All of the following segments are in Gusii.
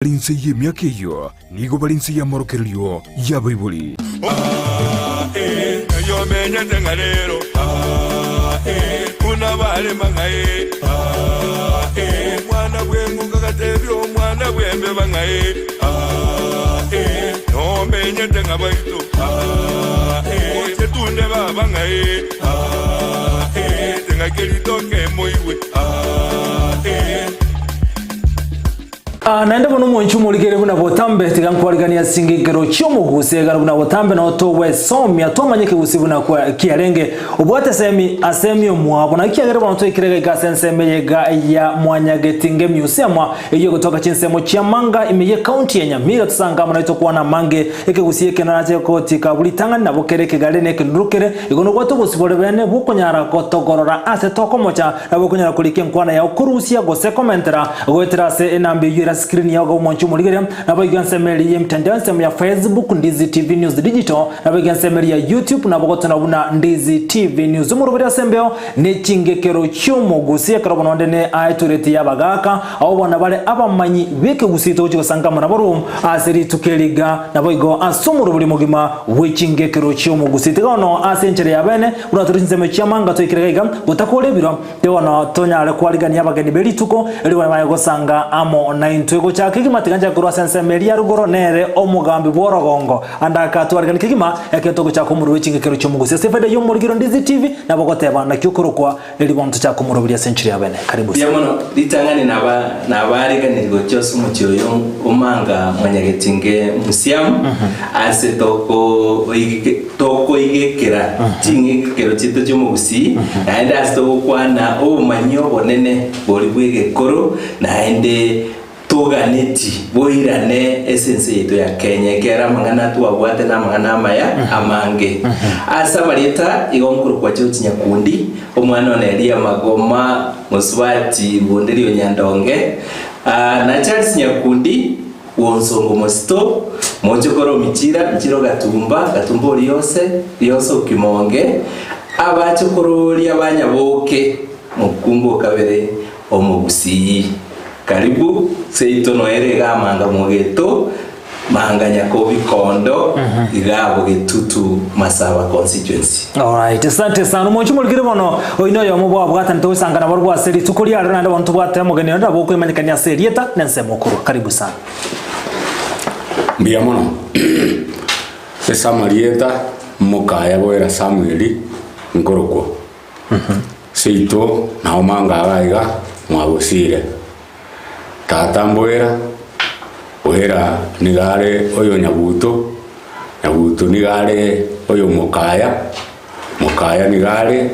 Bare inse y'emiaka eyio nigo bare inse y'amorokererio y'abaibori. Aa, naende bono omonche omorikere buna botambe, tiga nkwariganie ase chingekero chi'omogusi, egara buna botambe nao togwesomia twamanya ekegusii buna kwa kiarenge. Obwate esemi ase emiomwabo, na ekiagera bono twaikire gaika ase ensemo eye iga ya Mwanyagetinge Museum, eyio egotoka chinsemo chia Manga ime y'ecounty ya Nyamira, tosange amo naintwe kwana amange. Ekegusii eke narache gotika abwo ritang'ani nabo kere ekegare na ekenuru kere, igo nobwate obosibore bene bw'okonyara gotogorora ase tokomocha. Nabo okonyara korika enkwana yao korusia gose komentera goetera ase enamba eyio ere ase screen yao iga omwanche omorigereria. Naboigo ensemo eria y'emtandao ensemo ya Facebook Ndizi TV News Digital, naboigo ensemo eria ya YouTube nabo gotona buna Ndizi TV News. Omoroberi ase embeo ne chingekero chi'omogusi ekero bono onde ne aetureti y'abagaaka abwo bono bare abamanyi b'ekegusii togochia gosanka amo nabarobwo ase rituko eri iga naboigo ase omoroberi omogima bw'echingekero chi'omogusi. Tiga bono ase enchera ya bene Buna tore chinsemo chi'amanga toikire gaiga, gotakora ebiro, tiga bono tonyare kwarigania abageni be rituko, erio baye gosanga amo naintwe. Gochaka kegima tiga nchake korwa ase ensemo eria ya rogoro, nere omogambi bw'orogongo. Ande akatwarigania kegima, ekero togochaka omorero bwe chingekero chi'omogusi. Ase efaida y'omorigiro Ndizi TV, nabo goteba naki okorokwa, erio bono tochake komoroberia ase enchera ya bene. Karibu Mbuya sana. mono, ritang'ani naba nabaariganirie gochia ase omochie oyo omanga mwanyagetinge Musiamu, ase toko oigike Tokoigekera ching'igekero chiaito chi'omogusii, naende ase togokwana obomanyi obonene boria bw'egekoro, naende toganeti boirane ase ense yaito ya Kenya, ekiagera amang'ana twabwate namang'ana amaya amange. Ase amarieta igo nkorokwa George Nyakundi, omwana one Elia Magoma, mosubati bw'Onderio Nyandonge, na Charles Nyakundi, Bw'onsongo mosito, moche korwa Michira, Michira o Gatumba, Gatumba o Riose, Riose o Kimonge, abache kororia ba Nyaboke, mokungu o kabere omogusii. Karibu seito noere iga amanga mogeto, manga nyakobikondo, iga abo Getutu Masaba constituency. Alright, asante sana. Omonche omorikire bono oino oyomo bwabwatani togosanga nabarobwo ase rituko ria rero naende bono tobwate omogeni onde nabo okoimanyekania ase erieta na ensemo okorwa. Karibu sana. Mbuya mono. Ase amarieta mokaya boera Samueli nkorokwo. Seito nao manga iga iga mwabosire. Tata mboera, boera nigo are oyo Nyabuto, Nyabuto nigo are oyo Mokaya, Mokaya nigo are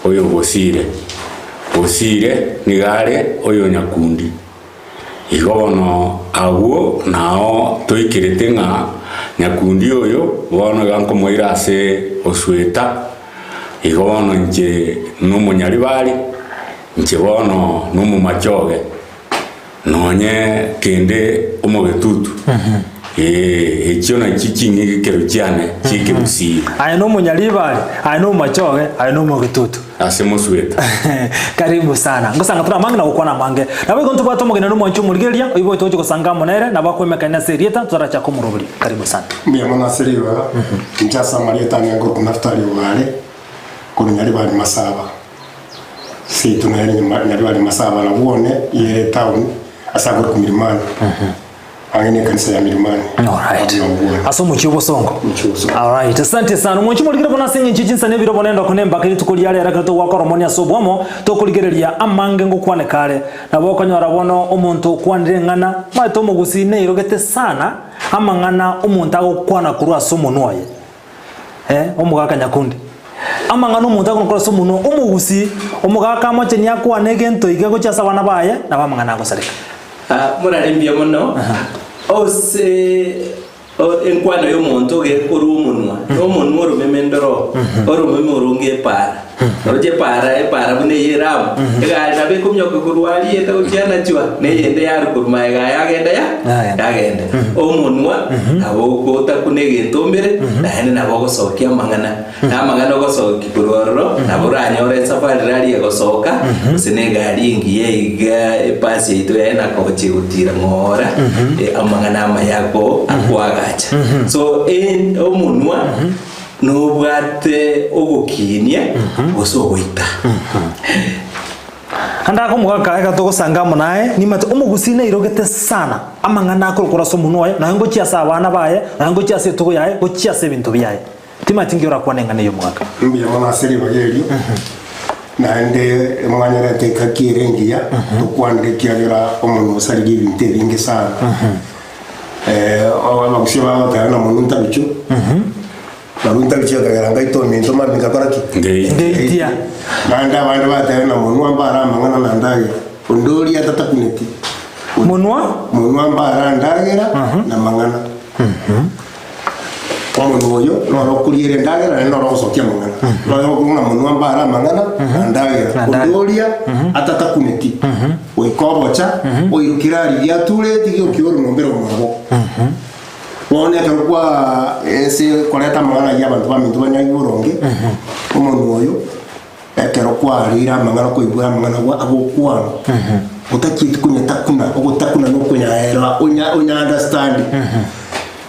oyo Bosire, Bosire nigo are oyo Nyakundi. Igo bono agwo nao toikerete ng'a Nyakundi oyo bono iga nkomoira ase Osweta, igo bono inche nomonyaribari, Inche bono nomomachoge, nonye kende omogetutu, ee, echio nachio ching'igekero chiane chi'ekegusii. Aye nomonyaribari, aye nomomachoge, aye nomogetutu. Ase mosweta. Karibu sana. Ngosanga tore amange na gokwana amange. Nabo igo ntobwate omogeni onde omwanchi omorigereria, oyio boito ogochia gosanga amo nere, nabo akoemekania ase erieta, totarachaka komoroberia. Karibu sana. Mbuya mono ase ribaga, inche ase amarieta ane nkorokwa Naftali Ogare, korwa Nyaribari Masaba. Seito nere nyuma Nyaribari Masaba nabwo one ere etown ase akorokwa Milimani ang'e ne ekanisa ya Milimani. Alright. Abwo nabwo one. Ase omochie obosongo. Omochie obosongo. Alright. Asante sana. Omochie morikire bono ase eng'encho ye chinsani ebiro bono endoko na embaka rituko ria rero ekero togwaka oromoni ase obwamo tokorigereria amange ngokwaneka are. Nabo okonyora bono omonto okwanire eng'ana maete omogusii neirogete sana amang'ana omonto agokwana korwa ase omonwa oye. Eh, omogaka nyakundi. Amang'ana omonto agokora ase omonwa omogusii, omogaka amocheni akwane egento iga gochia ase abana baye, nabo amang'ana agosareka. Ah, morare mbuya mono ose o- enkwano y'omonto ogekorwa omonwa, na omonwa oromeme ndoro, oromeme oronge epaara. Oroche epaara, epaara buna eye ere amo, egari nabo ekominyoka korwa aria etagochia nachwa, na eyende yarwa korwa magega yagenda ya Yagenda. yagenda. Omonwa nabo ogotakuna egento omere, naende nabo ogosokia amang'ana. Na amang'ana ogosokia korwa ororo, nabo oranyore esafari rari egosoka, gose na egari engiya iga ebasi yaito yaye nakogochia gotira ng'ora, amang'ana amaya ako akoagacha. So en omonwa. Nobwate ogokiinia gose ogoita. Ande akomogaka eka togosanga amo naye, nimate omogusii nairogete sana amang'ana akorokora ase omonwa oye, nonya ngochia ase abana baye, nonya ngochia ase etugo yaye, gochia ase ebinto biaye. Timanyeti nki orakwane eng'ana eye omogaka. Mbuya mono ase ribaga erio, naende mwanyarete ekaki ere engiya, tokwanere ekiagera omonwa osaririe ebinto ebinge sana. Abagusia bagoteba ng'a monwe ntabichwa, barwe ntabichwa ekagera ngaita ominto mambia ngakora ki? Ngeitia. Ngeitia. Naende abande bateba ng'a monwa mbare amang'ana na ndagera, onde oria atatakuneti. Monwa? Monwa mbare ndagera na amang'ana. Omonwa oyo noro okoriera endagera naende noro ogosokia amang'ana. Noro okorwa ng'a monwa mbare amang'ana na ndagera. Na ndagera. Onde oria atatakuneti, goika obocha, oirokire aria atureti giokia oromombera omwabo. Bono ekero kwa ase koreta amang'ana ayio abanto baminto banyare boronge, omonwa oyo ekero kwarire amang'ana koigwera amang'ana gwa agokwana, otachieti konyatakuna, ogotakuna na okonyaera onya onya understand.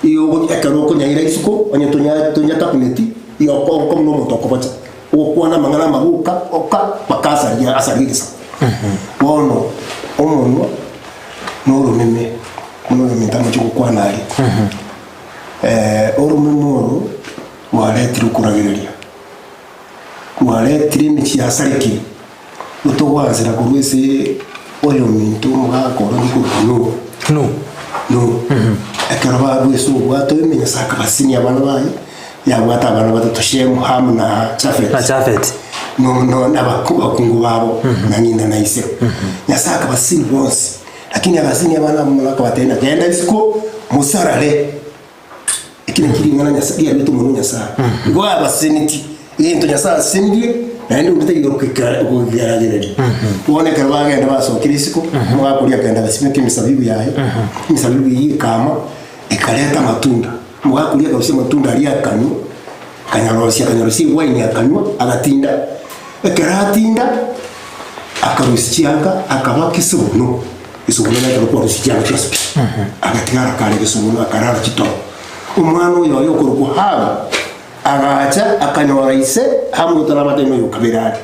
Igo ogo ekero okonyaira isiko, onye tonya tonyatakuneti, igo oko oko buna omonto okobocha, ogokwana amang'ana amagoka oka mpaka asaria asaria egesaku. Bono, omonwa na oromeme, buna oyominto amochie gokwana aria, oromeme oro rwaretire okoragereria, rwaretire emechie yasarekire, gotogwansera korwa ase oyominto omogaka ore korwa Nuhu. Nuhu. Nuhu. Ekero barwa ase obwato ime, Nyasae akabasinia abana baye, yabwate abana batato, Shemu, Hamu na Jafeti. Na Jafeti. No- no- na abaku- abakungu babo, na ng'ina na ise. Nyasae akabasinia bonsi, lakini agasinia abana abwo mono akabatebia, genda isiko mosarare. Eki nakio ring'ana Nyasae riaruete omonwa o Nyasae. Igo abaseneti, egento Nyasae asenirie, naende onde taiyo okogekeragereria. Bono ekero bagenda basokire isiko, omogaka oria akagenda agasimeka emisabibu yaye, emisabibu eyio ekama, ekareta amatunda. Omogaka oria akarusia amatunda aria akanywa, akanyarosia akanyarosia ewaini akanywa, agatinda. Ekero atinda, akarusia chianga, akabaka esobono. Esuguno nekero kwarusia chianga chionsi pi, agatigara kare egesuguno akarara chitoro. Omwana oyo oye okorokwa Hamu agacha akanyora ise Hamu otarabate noyo okabere are.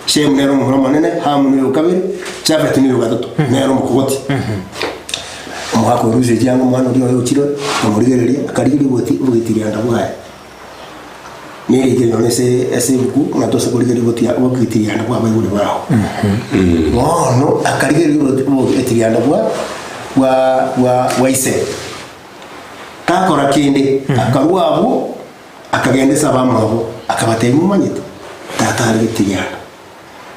Shemu nere omomura omonene, Hamu noyo okabere, Jafeti noyo ogatato, nere omokogoti. Omogaka orusia chianga omwana oria oye ochire omorigereria, akarigeria oboti obogitirianda bwaye. Nerike nonya ase ase ebuku ng'a tose korigereria obotia obogitirianda bwa abaibori bao. Bono akarigereria oboti obogitirianda bwa bwa bwa bwa ise. Takora kende, akarua abwo, akagenda ase abamwabo, akabatebia momanyete, tata are getirianda.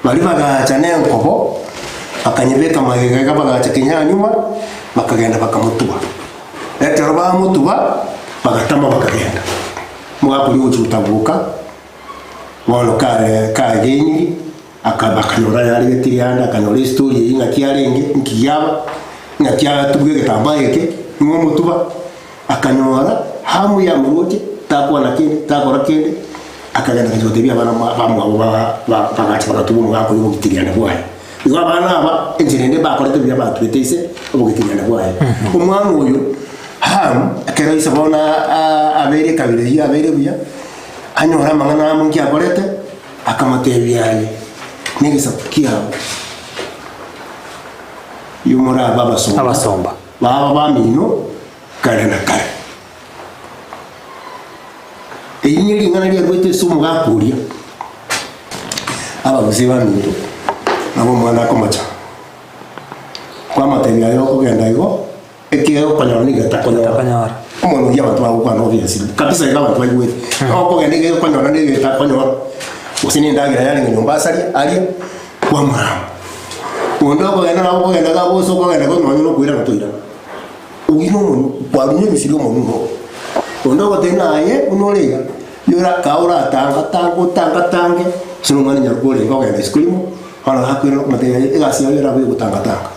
Baria bagaacha nenkobo, bakanyebeka magega iga bagaacha kinyanyuma, bakagenda bakamotuba. Ekero bamotuba, bagatama bakagenda. Omogaka oria ogochia gotaboka, bono kare kageniri, aka bakanyora yare getirianda, akanyora estory eyio ng'aki yarenge, nki giaba, ng'aki atubwa egetambaa eke, ning'o omotuba. Akanyora hamu yamoroche, takwana kende, takora kende, akagenda agachia gotebia abana bamwabo bagacha bagatuba omogaka oria obogitirianda bwaye. Igo abana aba enchera ende mbakorete buya batubete ise obogitirianda bwaye. Omwana oyo Hamu, ekero ise bono abeire ekabira eyio abeire buya, anyore amang'ana amo nki akorete, akamotebia aye, negesaku kiao, yomorabe abasomba. Abasomba. Baba bamino kare na kare. Eri nering'ana riaruete ase omogaka oria, Abagusii baminto, nabo omwana akomocha. Kwamotebia aye okogenda igo, ekiagera okonyora nigo etakonyora. Etakonyora. Omonto oyio abanto bagokwana obviously, kabisa iga abanto baigwete. Okogenda iga okonyora nigo etakonyora, gose na endagera yarenge nyomba asaria, aria, kwamorama. Onde okogenda nabo okogenda iga gose okogenda iga nonye na okoirana toirana. Oyio nomonwe, kwarunywa emisiri omonwe obo. Onde ogotebia ng'a aye buna ore iga, yora kaa oratanga tanga otanga tange. Gose na omwana onyaroka orenge ogenda isiko rimo, bono gakoirana okomotebia egasi yago erabe yogotangatanga.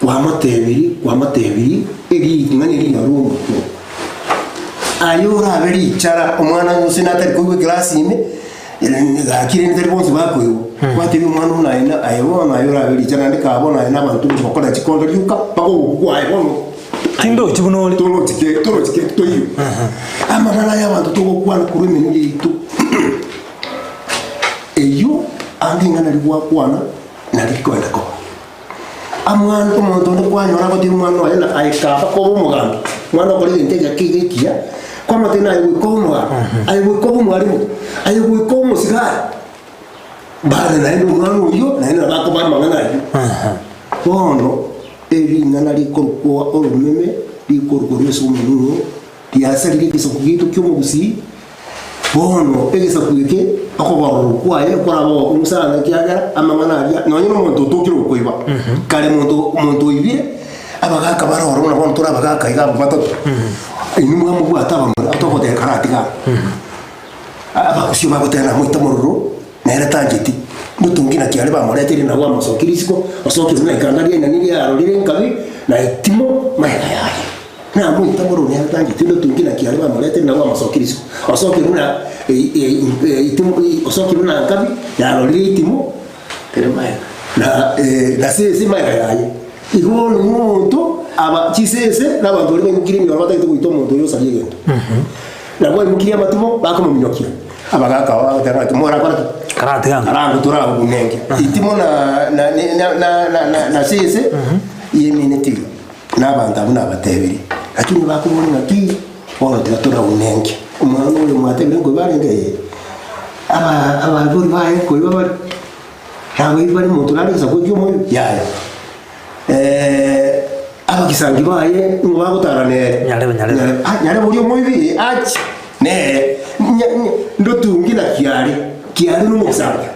Kwamotebirie, kwamotebirie, ering'ana eri riarwa omotwe. Aye orabe richara, omwana gose natari koigwa ekerasi ime, gaki rende tari bonsi bakoigwa. Gwatebia omwana buna aye na aye bono aye orabe richara naende kaa bono aye na abanto gochi gokora chikondo rioka, bagogokwa aye bono. Tindochi buna ore. Torochi ke, torochi ke toiyo. Amang'ana aya abanto togokwana korwa emenwa yaito. Eyio anga ing'ana rigwakwana nari rikoenda koba. Amwana omonto onde kwanyora agotebi omwana oye na aye kaba koba omogambi, omwana okore egento egeke iga ekiya, kwamotebia naye goika obe omogambi, aye goika obe omwalimu, aye goika obe omosigari, bado naende omwana oyio naende nabo akoba amang'ana ayio. Bono ering'ana rikorokwa oromeme rikorokwa rw'ase omonwe riasarire egesaku giaito ki'omogusii. Bono egesaku eke okogororwa kwaye korabe ogokong'u sana, ekiagera amang'ana aria nonye na omonto otokire okoiba, kare monto omonto oibire, abagaka bare ororo buna bono tore abagaka iga abwo batato, inwe mwamobwate abamura togoteba karatiga aa. Abagusii bagoteba namoite omororo, nere tancheti, motungi naki aria bamoreteire nabwo amosokirie isiko, osokire buna ikanga riainani riarorire nkabi, na etimo magega yaye. Namoita mororo nere tancheti, motungi naki aria bamoreteire nabwo amosokirie isiko, osokire buna itimo osokire buna nkabi yarorire etimo na na sese magega yaye. Igo bono omonto aba chisese na abanto baria baimokirie emioro batagete goita omonto oria osaria egento. Nabo baimokirie amatimo bakomominyokia. Abagaaka aba bagoteba ng'a morakore ki? Karatiga. Karango toragokunenke. Itimo na na na na na na na sese yemineti iga. Na abanto abwo nabatebirie, lakini bakobora ng'a ki? Bono tiga toraunenke. Omwana oyo mwatebire nkoiba arenge? Ee. Aba abaibori baye nkoiba bare? Naboibi bare monto nare egesaku ekio omoyo? Yaya. Abagisangi baye nigo bagotara nere. Nyarebe, nyarebe. Ah, nyarebe oria omoibi, ee, achi nere. Nya- nya- Ndotungi na kiare, kiare nomogisangi.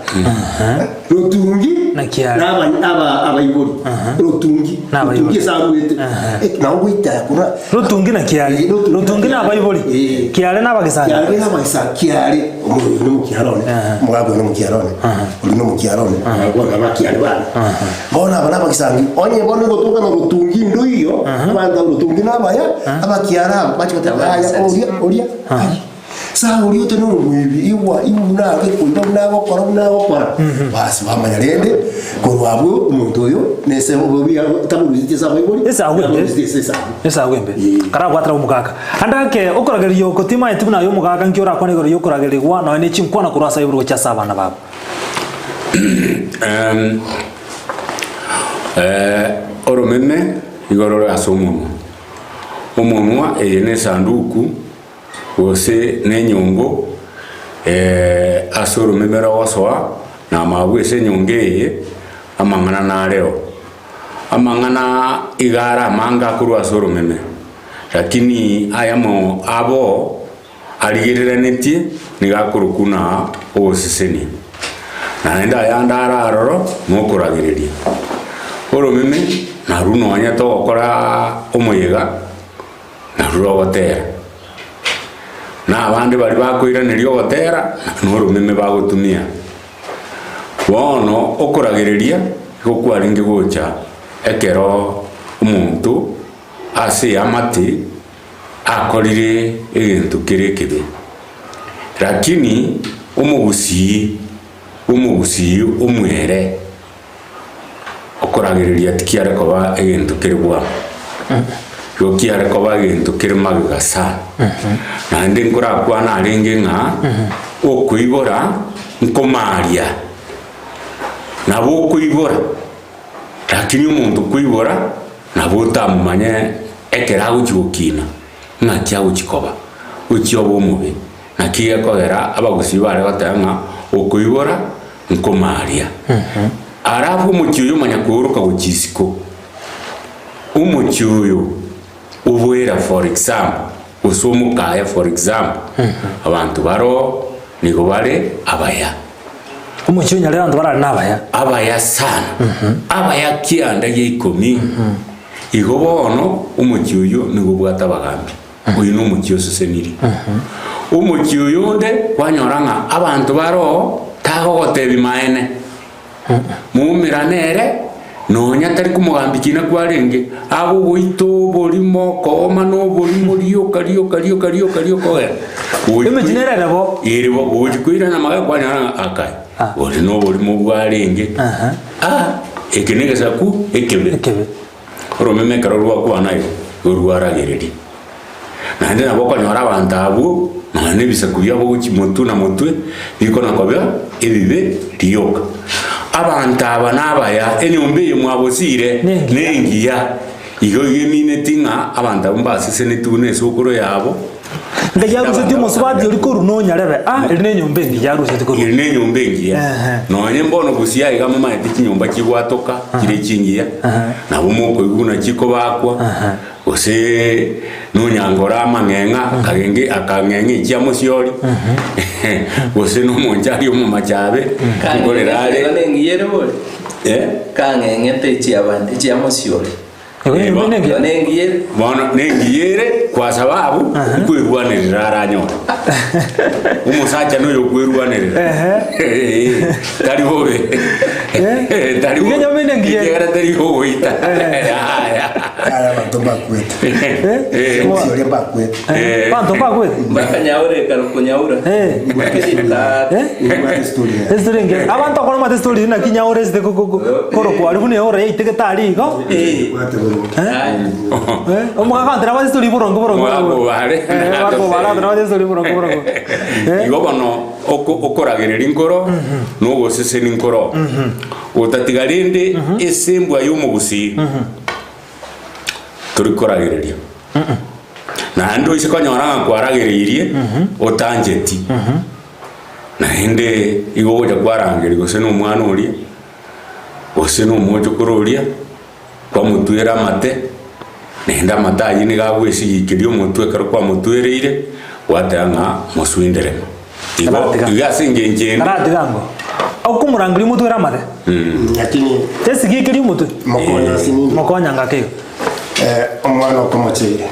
Rotungi Na kiare. na aba- aba- abaibori. Rotungi. Na abaibori. Rotungi ase arwete. Aha. Eh, nabo goitaya korwa Rotungi na kiare. Eh, rotungi Rotungi na abaibori. Eh. Kiare na abagisani. Kiare na abagisani. Kiare. Omoyo oyo nomokiare one. Aha. Omogaka oyo nomokiare one. Oria nomokiare one. Bono abakiare bane. Bono aba nabagisangi. Onye bono egotoka na rotungi ndoiyo, abanto aba rotungi nabaya, abakiare aba bachia goteba yaya oria oria ai. Sawa oria ote nomoibi igwa igwa buna agekoiba buna agokora buna agokora. Basi bamanya rende korwa abwo omonto oyo nese obobi taborusetie ase abaibori, Ase agwo embe. taborusetie ase esabu. Ase agwo embe. Ee. Karabwatera omogaka. Ande ake okoragereria oko timaeti buna aye omogaka nki orakwane igoro y'okoragerigwa nonya ne chinkwana korwa ase abaibori gochia ase abana babo. Em, eh, oromeme igo rore ase omonwa. Omonwa eye ne esanduku gose ne enyongo ase oromeme rogosoa na amabwe ase enyongo eye amang'ana nareo. Amang'ana iga are amange akorwa ase oromeme, lakini ayamo abo arigererenetie nigo akorokwa ng'a ogosesenia, naende ayande are aroro nokoragereria. Oromeme narwo nonya togokora omoyega Narwo rogotera, na abande baria bakoiraneria ogotera noromeme bagotumia. Bono okoragereria nigo kwarenge gocha ekero omonto ase eamate akorire egento kere ekebe. Lakini omogusii omogusii omwere Okoragereria tikiare koba egento kere bwango, igo kiare koba egento kere magega sana. Naende nkorakwane arenge ng'a okoibora nkomaria, nabo okoibora lakini omonto koibora nabo otamomanye ekero agochi gokina ng'aki agochi koba, gochia obe omobe. Naki gekogera abagusii bare goteba ng'a okoibora nkomaria. Alafu omochie oyo omanya kooroka gochia isiko, omochie oyo oboera for example, gose omokaya for example, abanto baroo nigo bare abaya. Omochie onyarire abanto barare nabaya. Abaya sana, abaya kianda gia ikomi. Igo bono omochie oyio nigo obwate abagambi. Oyio nomochie osesenirie. Omochie oyo onde kwanyora ng'a abanto baroo. Tagogotebia maene. Moumerane ere, nonya tari komogambia kina kwarenge, agogoita oborimo, kooma na oborimo rioka rioka rioka rioka rioka ogenda. Gochi Emechie nere ere bo. Ere bo, gochi koirana magega kwanyora ng'a akai, Ah. ore na oborimo bwarenge. Aha. Ah, eke na egesaku ekebe. Ekebe. Oromeme ekero rwakwana igo, igo rwaragereria. Naende nabo okonyora abanto abwo, nonya na ebisaku biabo gochia motwe na motwe, bikona koba ebibe rioka. Abanto aba nabaya, enyomba eye mwabosiire Nengiya. nengiya. Igo igo emineti ng'a abanto abwo mbasesenetiwe na esokoro yabo. Ngai arusetie omosubati oria korwa nonyarebe, ah, eri nenyomba engiya arusetie korwa. Eri nenyomba engiya. Ehe. Nonye mbono gusii aiga momanyete chinyomba chigwatoka, chire chingiya, nabo mokoigwa buna chikobakwa, Gose nonyangore amang'eng'a akagenge akang'eng'a echia mosiori, gose nomonchari omomachabe, nkorera are. Kang'eng'ete nengiya ere bori? Eh? Kang'eng'ete echia abande, echia mosiori. Igo Eh, enyomba bo- nengiya. Igo nengiya ere. Bono nengiya ere kwa sababu nkwerwanerera aranyore. Omosacha noyo okwerwanerera. Ehe. Tari bobe. Eh? Tari Igo bobe. enyomba enengiya ere. Ekiagera tari ogoita. Yaya. Aya abanto mbakwete. Eh. Ensi oria mbakwete. Eh. Abanto mbakwete. Mpaka nyaure ekarukunyaura. Eh. Eh? Nibwate story yaye. Estory engiya. Abanto okora omanyete estory naki nyaore esete ko- ko- ko- korokwa aria buna eora yaitegete aria igo. Nibwate boronge. Eh? Omogaka ontera abate estory boronge boronge. Omogaka obare. Eh, omogaka obare ontera abate estory boronge boronge. Eh? Igo bono oko- okoragereria nkoro na ogosesenia nkoro. Gotatiga rende ase embwa y'omogusii tori koragereria. Naende oise konyora ng'a kwaragereirie otancheti, naende igo ogocha kwarangeria gose na omwana oria, gose na omochokoro oria, kwamotwera amate, naende amate ayio nigo agwesigekeria omotwe ekero kwamotwereire, gwateba ng'a moswe enderema. Igo Taratiga. iga ase engencho ende. Taratiga ango. Okomorangeria omotwere amate. Lakini Esigekeria omotwe. mokonya ase nini? Mokonya ngaki igo. Eh, omwana okomocheire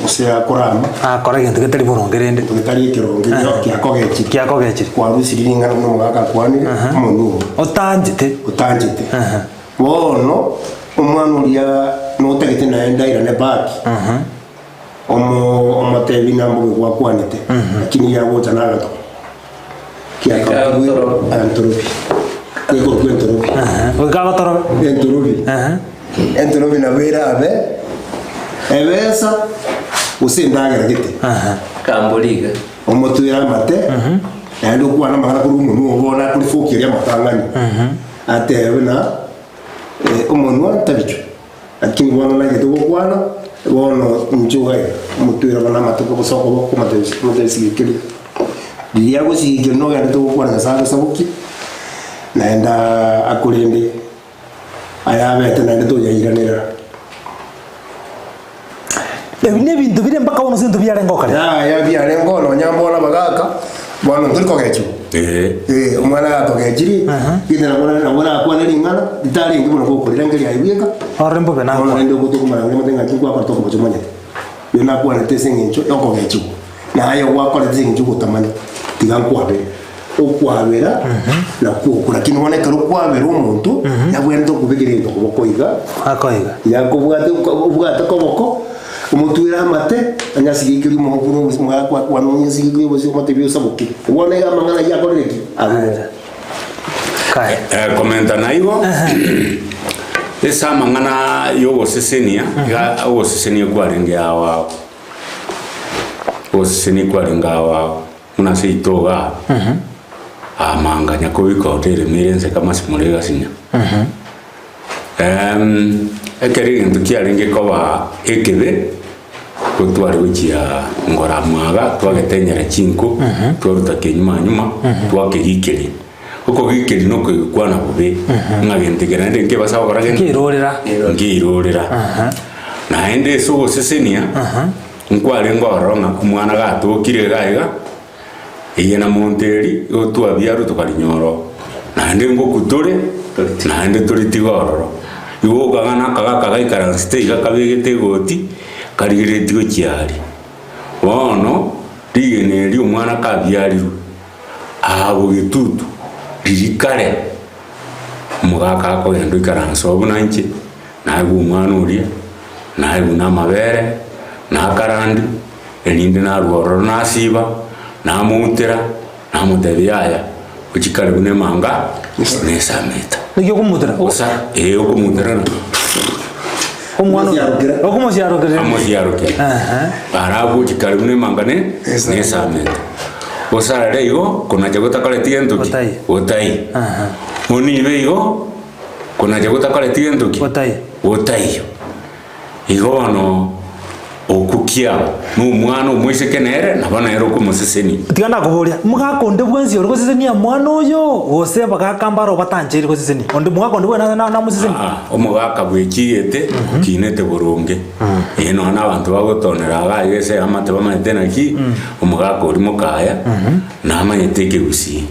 gose akorama Akora egento getari boronge rende. getari ekeronge kiakogechire Kiakogechire. kwarusirie ring'ana buna omogaka akwanire omonwe ogo Otanchete. otanchete bono omwana oria notagete naende airane back Omo omotebi na mbobe gwakwanete, lakini yagocha nagato kiakaburwe Entorobi. entorobi gekorokwa entorobi Goika agotorobe. entorobi entorobi nabo erabe ebesa gose endagera gete Kambori iga. omotwere amate naende okwane amang'ana korwa omonwe oo bono akore fork eria amatang'ani atebe na omonwa tabichwa. Lakini bono naigete gokwana, bono inche iga iga, omotwere bono amatuko bosa okoboko omotebi Riria agosigekeria nogenderete gokwana Nyasae agosabokie, naende akorende ayabete naende toyairanera. Ebi nebinto bire mpaka bono ase ebinto biarenge okare. Yaya biarenge oo nonya mbono abagaka, bono ntori kogechigwa. Ee. Eh, omwana gakogechiri, gete nabo nabo nakwane ring'ana, ritarenge buna gokorera enke riaye bweka, Orore mbobe bono nakwane. rende ogotokomana ng'a omanyete ng'aki nkwakora tokomocha omanyete. Oyo nakwanete ase eng'encho ya okogechigwa, naye gwakorete ase eng'encho ogotamanya, tiga nkwabere. Okwabera nakwo okwo, lakini bono ekero okwabera omonto, yabwenerete okobekera egento koboko iga, Akoiga. Yakobwate obwate koboko, omotwere amate, onye asigekerie omogoko buna obosi omogaka akwane onye asigekerie obosi omotebi osaboke. Bono iga amang'ana ayio akorire ki? Arure. Kae. Eh, komenta naigo ase amang'ana y'ogosesenia iga ogosesenia kwarenge ao ao ogosesenia kwarenge ao ao buna ase itoga aa amanganya kobika hoteli mire ense kama simore egasinya Ekero egento kiarenge koba ekebe, gotware gochia ngora mwaga, twagetenyera chinko, twaruta kenyuma nyuma, twakegikeria. Okogikeria na okogekwana bobe, ng'a gento eke naende nkebasa gokora gento Nkeirorera. nkeirorera. Naende ase ogosesenia, nkwarenge ororo ng'a omwana gatokire iga iga, Eye na monto eri igo twabiarwe tokarinyora oo, naende ngoku tore, naende toritiga ororo. Igo okang'ana akagaka gaikaransete iga kabegete egoti, karigereretie gochia aria. Bono, rigena eri omwana kabiarirwe, aa bogetutu, Riria kare, omogaka akogenda oikaransa oo buna inche, naegwe omwana oria, naegwe na amabere, na akarandi, erinde narwa ororo nasiba, namoutera, namotebia yaya, ochie kare buna emanga, na esameta. Naki okomutera? Bosa, ee okomutera na Omwana Omosiarokera. okomosiarokera. amosiarokera. Aha. Arabu ochie kare buna emanga ne Esameta. na esameta. Osarare igo, konacha gotakoreti gento ki? Gotai. Gotai. Aha. Onibe igo, konacha gotakoreti gento ki? Gotai. Gotaiyo. Igo bono, okwo kiabo, na omwana omoiseke nere, nabo nere okomosesenia. Tiga nakoboria, mogaka onde bwensi ore gosesenia mwana oyo, gose abagaka mbare obatancheire gosesenia? Onde mogaka onde bwensi na- namosesenie? Aa, omogaka bwechigete, okinete boronge. Ee nonya na abanto bagotonera iga iga ase eamate bamanyete naki, omogaka oria mokaya, namanyete ekegusii.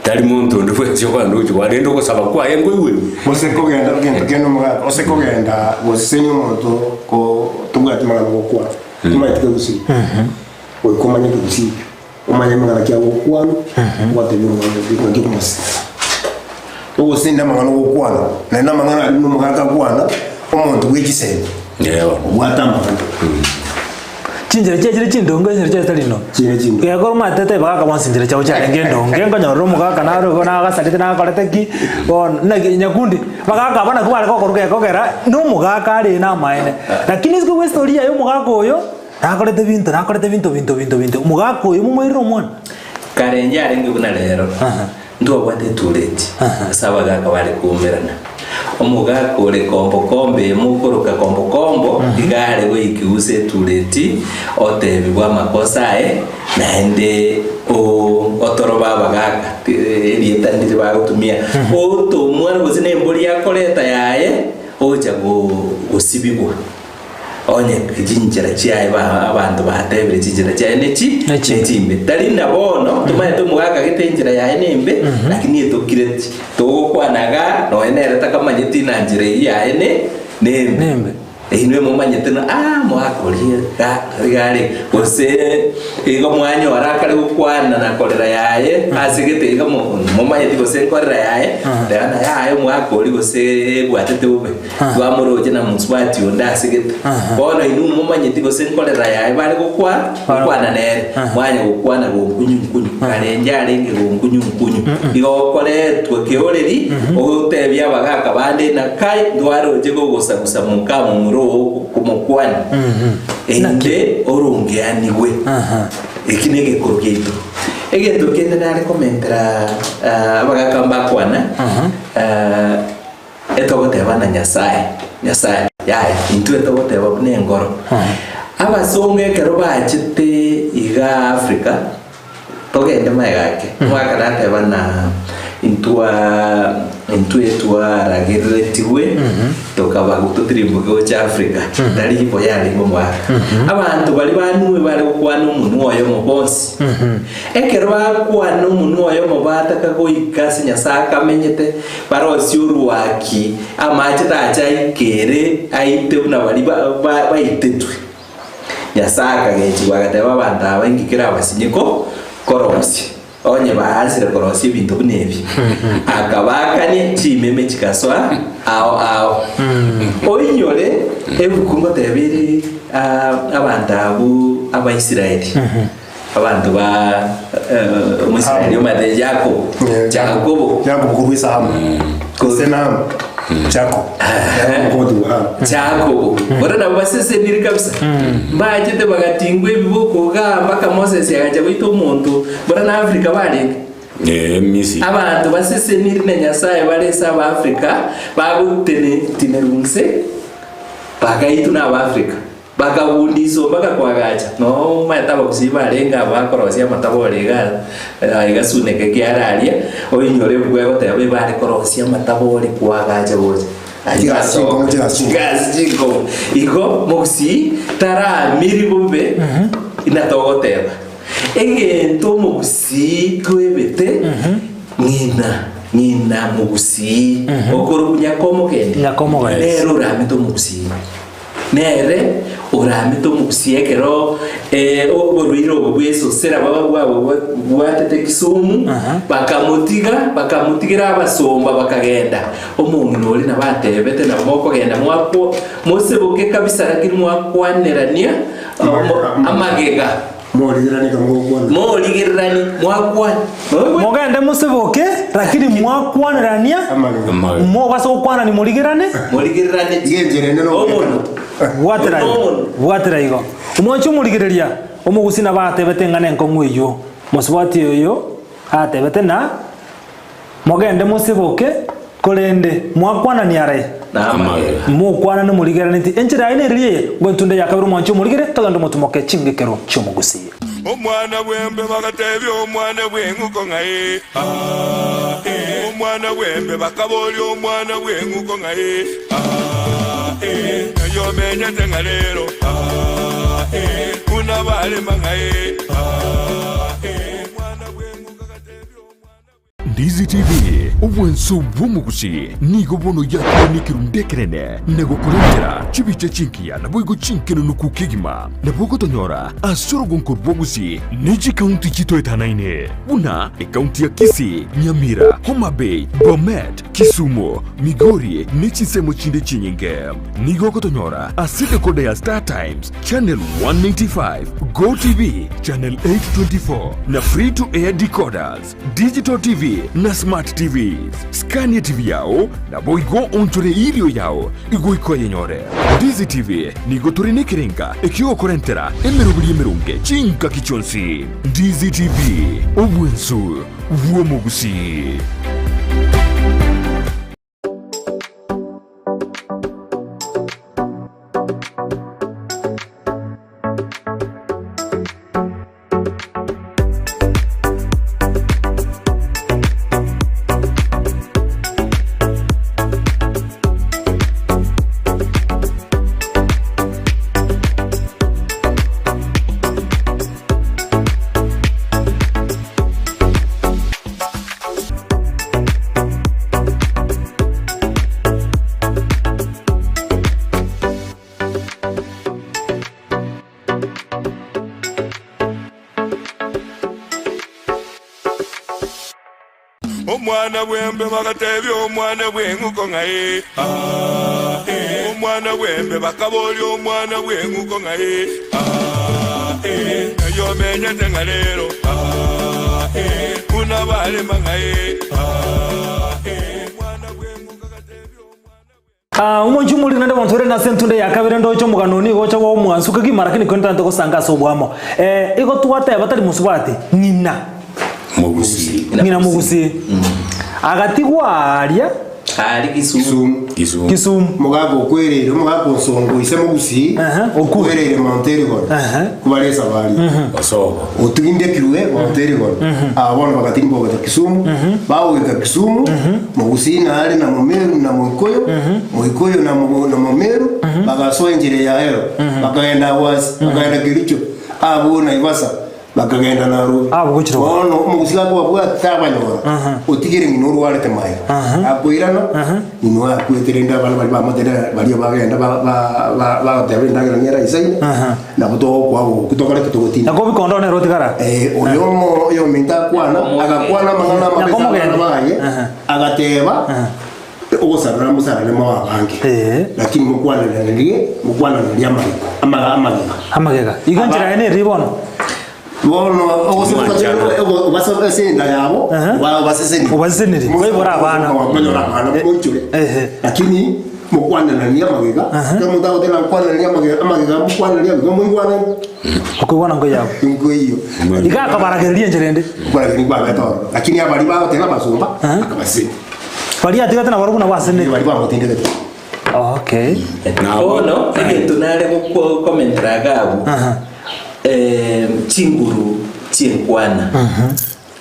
Tari monto onde bwensi okogenda gochia kware, rende ogosaba kwaye nkoigwe. Gose kogenda egento kende omogaka, gose kogenda gosesenia omonto ko tobwati mang'ana gokwana, tomanyeti kegusii, goika omanye ekegusii ekio, omanye amang'ana ki agokwana, obatebie omwana oria naki okomosesenia. Ogosesenia namang'ana ogokwana, naende amang'ana aria buna omogaka akwana, omonto bwe chisemi, Eeh. obwate amang'ana. Chinchera chiaye chire chindonge enchera chiaye tari ndonge. Chire chindonge. Gekora omanyete tari bagaka bonsi inchera chiabo chiarenge endonge, nkonyorera omogaka naro igo nagasarete nakorete ki, bono naki nyakundi, bagaka aba naki bare gokorwa gekogera, na omogaka are namaene. Lakini isiko bwa estory yaye omogaka oyo, nakorete binto nakorete binto binto binto binto, omogaka oyo momoirire omwana. Kare inche arenge buna rero, ntwabwate etureti ase abagaka bare koumerana. Omogaka ore kombokombo eye mokoroka kombokombo iga are goikigusa etureti otebigwa amakosa aye naende o- otoroba abagaka ti- erieta ndiri bagotumia otomwa gose na embori akoreta yaye ocha go- gosibigwa. Onye chinchera chiaye ba abanto batebire chinchera chiaye nechi Nechimbe. nechimbe. Tari na bono tomanyete omogaka gete enchera yaye nembe lakini etokireti. Togokwana igaa nonya nere takamanyeti na nchera eyio yaye ne nembe. Nembe. Inwe momanyete ng'a ah omogaka oria iga iga are gose igo mwanyora akare gokwana na korera yaye ase gete iga mo momanyeti gose nkorera yaye rero na yaye omogaka oria gose ebwatete bobe. Twamoroche na mosubati onde ase gete. Bono inwe momanyeti gose nkorera yaye bare gokwa gokwana nere, mwanya gokwana gonkunyu-nkunyu. Kare inche arenge gonkunyu-nkunyu. Igo okoretwa keoreri, ogotebia abagaka bande ng'a kai ntwaroche gogosagusa moka momura oo komokwania. Inde orongeanigwe. Eki negekoro giaito. Egento kende nare komentera abagaka mbakwana, Etogoteba na Nyasae, Nyasae, yaya, intwe togoteba buna engoro. Abasongo ekero bachete igaa Africa, togende magega ake, omwaka nateba na intwa intwe twaragereretigwe tokaba totirimboke gocha Africa, tari ibo yarenge omwaka. Abanto baria banue bare gokwana omonwa oyomo bonsi. Ekero bakwana omonwa oyomo bataka goika ase Nyasae akamenyete, Barosie orwaki, amache tache aikere aite buna baria baitetwe. Nyasae akagechigwa agateba abanto aba inki kerabasinye ko korosia, onye baansire korosia ebinto buna ebi. Akabaakania chimeme chikasoa ao ao. Oinyore ebuku ngoteba ere abanto abwo Abaisraeli. Abanto ba Omoisraeli omanyete Yakobo, Jakobo. Jacob korwa Esamu. Gose Namu. Jacob. Jacob kogotigwa Hamu. Jakobo. Bono nabo basesenire kabisa. Mbachete bagatingwa ebiboko igaa mpaka Moses agacha goita omonto. Bono na Africa barenge. Eh, Misiri. Abanto basesenire na Nyasaye bare ase Abaafrika bagotenerwa inse bagaitwa na Abaafrika. Bakabundiswa mpaka koagacha. Nomanyete abagusii barenge aba bakorosia amatabori iga aiga suneka ekiara aria, oinyore ebuku egoteba ebare korosia amatabori koagacha gocha. Chigasi chinkong'u, chigasi chinkong'u. Chigasi chinkong'u. Igo mogusii taramiri bobe ina togoteba. Egento omogusii twebete ng'ina ng'ina mogusii okorokwa nyakomogendi Nyakomogendi. nere oramete omogusii. Nere Oramete omogusia ekero oborwaire obo bw'esosera bwaba bwabwatete Kisumu, bakamotiga, bakamotigera abasomba bakagenda. Omong'ina oria nabo atebete nabo mokogenda mwakwo moseboke kabisa lakini mwakwanerania amagega. Morigereranie ekero mogokwana. Morigereranie mwakwana. Mogende moseboke, lakini mwakwanerania Amagega. Amagega. mobase gokwanani morigerane. Morigereranie Iga enchera ende omonwa. nogoketa. Bwatera igo, Omonwa. bwatera igo. Omwanchi omorigereria, omogusii nabo atebete ng'a nenkong'u eyio. Mosubati oyo atebete na Mogende moseboke, korende mwakwanania are? Namagega. Mokwanane morigeraneti enchera yaye neriria eye, ngo entunde ya kabere omwanchi omorigere, togende motumoke chingekero chi'omogusii. Omwana bw'embe bagatebia omwana bw'eng'uko ng'a ee, aa, ee. Omwana bw'embe bakaboria omwana bw'eng'uko ng'a ee, aa, ee. Ng'ai omenyete ng'a rero, aa, ee. Buna barema ng'a ee, aa, ee. Omwana bw'eng'uko agatebia omwana bw'eng'uko. Ndizi TV, obwanso bw'omogusi, nigo bono yakorwa nekerundu ekenene na gokorentera chibicha chingiya naboigo chinkenenuku kegima. Nabo ogotonyora ase orogonko rw'ogusi ne chikaunti chitoetanaine buna ekaunti ya Kisii, Nyamira, Homa Bay, Bomet, Kisumu, Migori ne chinsemo chinde chinyinge. Nigo ogotonyora ase decoder ya Star Times, Channel 195, Go TV, Channel 824 na Free to Air decoders. Digital TV na Smart TVs. Skania TV yao, naboigo onchore erio yao igoika oyenyore. Ndizi TV nigo tore nekerenga ekiogokorentera emeroberi emeronge chingaki chionsi. Ndizi TV, obwensu bw'omogusii. Omwana bw'embe bagatebia omwana bw'eng'uko ng'a ee, aa, ee. Omwana bw'embe bakaboria omwana bw'eng'uko ng'a ee, aa, ee. Ng'ai omenyete ng'a rero, aa, ee. Buna barema ng'a ee, aa, ee. Omwana bw'eng'uko agatebia omwana bw'eng'uko. Aa, omonche omoriri naende abanto bare nase entunda ya kabere ndoche omogano one nigo ocha koba omwansu kegima lakini korende tantete gosanga ase oboamo. Eh, igo twateba tari mosubati, ng'ina. Mogusii. Ng'ina mogusii. Agatigwa aaria. Aria Kisumu. Kisumu. Kisumu. Kisumu. Omogaka okwereire, omogaka onsongo ise mogusii, Aha, okure. okwereire Mount Elgon, Aha. kobare esabari. Osobo. Otindekirwe Mount Elgon. Aba bono bagatirimba gocha Kisumu, bagoika Kisumu, mogusii nare na Momeru na Moikoyo, Moikoyo na Mo- na Momeru, bagasoa enchera ya Ahero, bakagenda Awasi, bakagenda Kericho, abwo Naivasa, Bakagenda Nairobi. Abwo gochira gwa. Bono omogusii gakobabwata tabanyora, otigire ng'ina orwarete maega. Akoirana, ng'ina oye akwete rende abana baria bamoterera baria bagenda ba- ba- ba- bagoteba endagera nere aisaine, nabo togokoa gokwa tokore ki togotinda. Nako bikondo nere otigara. Eh, oyo omo oyominto akwana, agakwana amang'ana amabe ase abana Nyakomogeni. baye, agateba, ogosarera mosarere mobe abange, Eh. lakini mokwaneranerie mokwaneranerie amariko ama- amagega. Amagega. Igo enchera yaye neri bono. Bono Omwanchano. ogosesa ase enda yabo Aha. obasesenirie. Obasesenirie, baibore abana. Banyore abana Eh, moichore. ehe. Lakini mokwaneranerie amagega, ekero omonto agoteba nkwaneranerie amagega amagega mokwaneranerie amagega moigwanane. Okoigwana nkoiyabo. Nkoiyo. Iga akabaragereria enchera ende. Okobaragereria nkwabete ororo. Lakini abaria bagoteba abasomba, akabasesenia. Baria atigete nabarobwo nabo asenete. Baria bamotindegete. Okay. Nabo- Bono egento nare gokomentera iga abwo, Aha. eh, chinguru chienkwana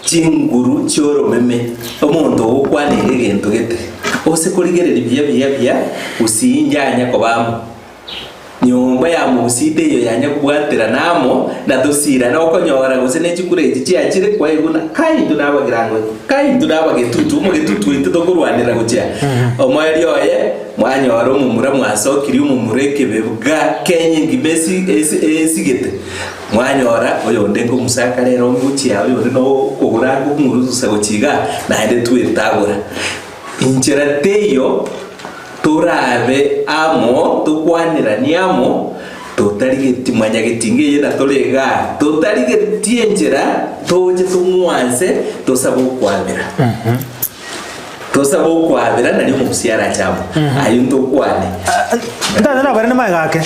chinguru chioromeme omonto ogokwanera egento gete ose korigereria buya buya buya gose inche anya koba amo. Nyomba ya mogusii teiyo yanya kobwaterana amo na tosirane okonyora gose ne chikura echi chiachire kwaigwa na kai intwe nabagirango kai intwe nabagetutu omogetutu oito tokorwanera gochia omoerio oye mwanyora omomura mwasokirie omomura ekebega Kenya engima esi esi esigete mwanyora oyonde nkomusaka rero ngochia oyonde no okogora akong'urusa gochia igaa naende twetagora. Inchera teiyo torabe amo, tokwaneranie amo, totarigeti mwanyagetinga eye na tore igaa, totarigeti enchera toche tong'wanse tosabe okwabera. Tosabe okwabera nario omogusii arache amo. Ayio ntokwane. Ntagete nabarende magega ake,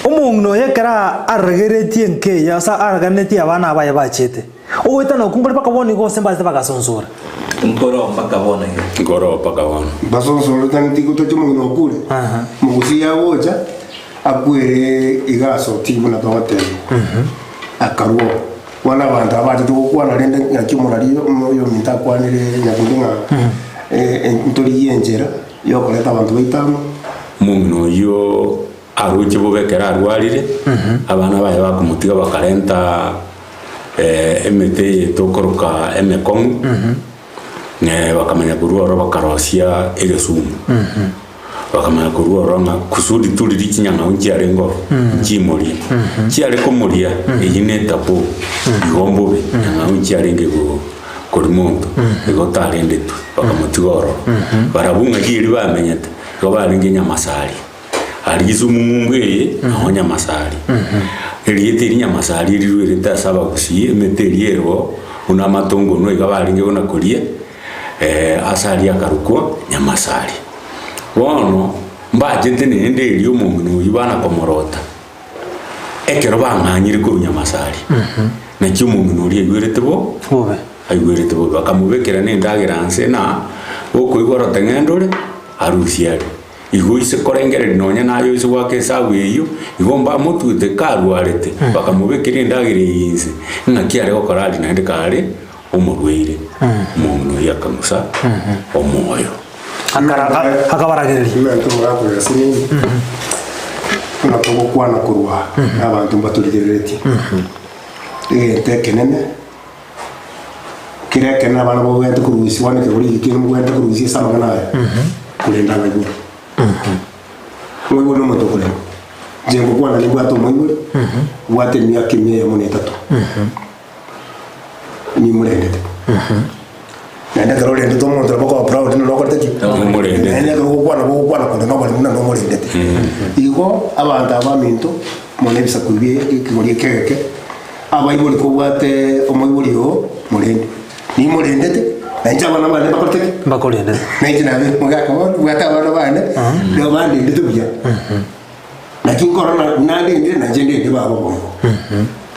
omong'ina oyo ekero aregeretie enka eye ase araganetie abana baye bachete. Ogoetana okwo nkore mpaka bono igo gose mbachete bagasonsora. Nkoro mpaka bono iga. Nkoro mpaka bono. Basonsorete tigotocha omong'ina okure, mogusia agocha akwere iga ase otiyi buna togotebigwa, akarua oo. Bono abanto aba bachete gokwana rende ng'aki omorari oyominto akwanire nyakundi ng'a ntorigie enchera yokoreta abanto baito amo. Omong'ina oyio Aroche bobe ekero arwarire, abana baye bakomotiga bakarenta emete eye tokoroka emekong'u, bakamanya korwa ororo bakarosia egesumu. Bakamanya korwa ororo ng'a kusudi toririe chinyang'au nchiarenge ororo, nchimorie. Chiare komoria, eyio ne etabu, igo mbobe, nyang'au nchiarenge go koria monto, igo tarendetwe, bakamotiga ororo. Barabwo ng'aki erio bamenyete, igo barenge nyamasari. Aria ase omong'ungu eye nao Nyamasari. Erieta eri Nyamasari eriruerete ase abagusii, emete eria eroo buna amatongono iga barenge buna koria ase aria akarokwa Nyamasari. Bono mbachete naende erio omong'ina oyio bana komorota, ekero bang'anyire korwa Nyamasari, naki omong'ina oria aigwerete bo? Bobe. Aigwerete bobe. Bakamobekera na endagera nse na gokoigwa oroteng'ende ore, arusie aria. Igo ise korengereria nonya naye oise goaka esabu eyio, igo mbamotwete karwarete, bakamobekera endagera eye inse, ng'aki are gokora aria naende kare omorwaire. Omong'ina oyio akang'usa omoyo. Akabaragereria. Nigo torakorera ase nini, buna togokwana korwa na abanto mbatorigereretie. Egento ekenene, Kera ekenene abana bogwente korusia bono ekegori eke kende mogwente korusia ase amang'ana aya, korenda abaibori. Omoibori nomonto okorema. Inche ngokwana nimbwate omoibori, obwate emiaka emia eyemo na etato, nimorendete. Naende ekero orendete omonto nabo okoba proud buna nokorete ki? Nomorendete. Naende ekero ogokwana bogokwana konde noboremu buna nomorendete. Igo abanto aba baminto, mono ebisaku bie ekegori eke egeke, Abaibori kobwate omoibori oo, morende. Nimorendete, na inche abana bane mbakorete ki? Mbakorendete. Na inche nabeire omogaka bono, mbwate abana bane, nabo bandendete buya. Naki nkorora na nandendire, na inche ndende baba boigo.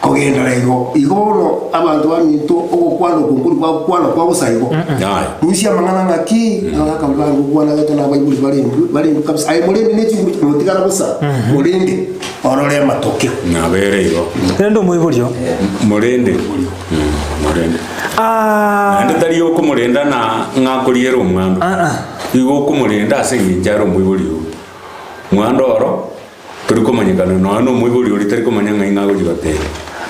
Kogenderera igo, igo bono abanto baminto ogokwana oko nkori gwakwana kwa bosa igo. Yaya. Rusia amang'ana ng'aki, abagaka baria bare gokwana gete na abaibori barendwe, barendwe kabisa. Aye morende ne chinguru motigara bosa, morende. Orore amatoke. Nabere igo. Rende omoibori oo. Morende. Morende. Ah. Naende tari okomorenda na ng'a akoriere omwando. Igo okomorenda ase eng'encho are omoibori oo. Omwando oro tori komanyekana nonya na omoibori oria tari komanya ng'ai ng'a agochia goteba.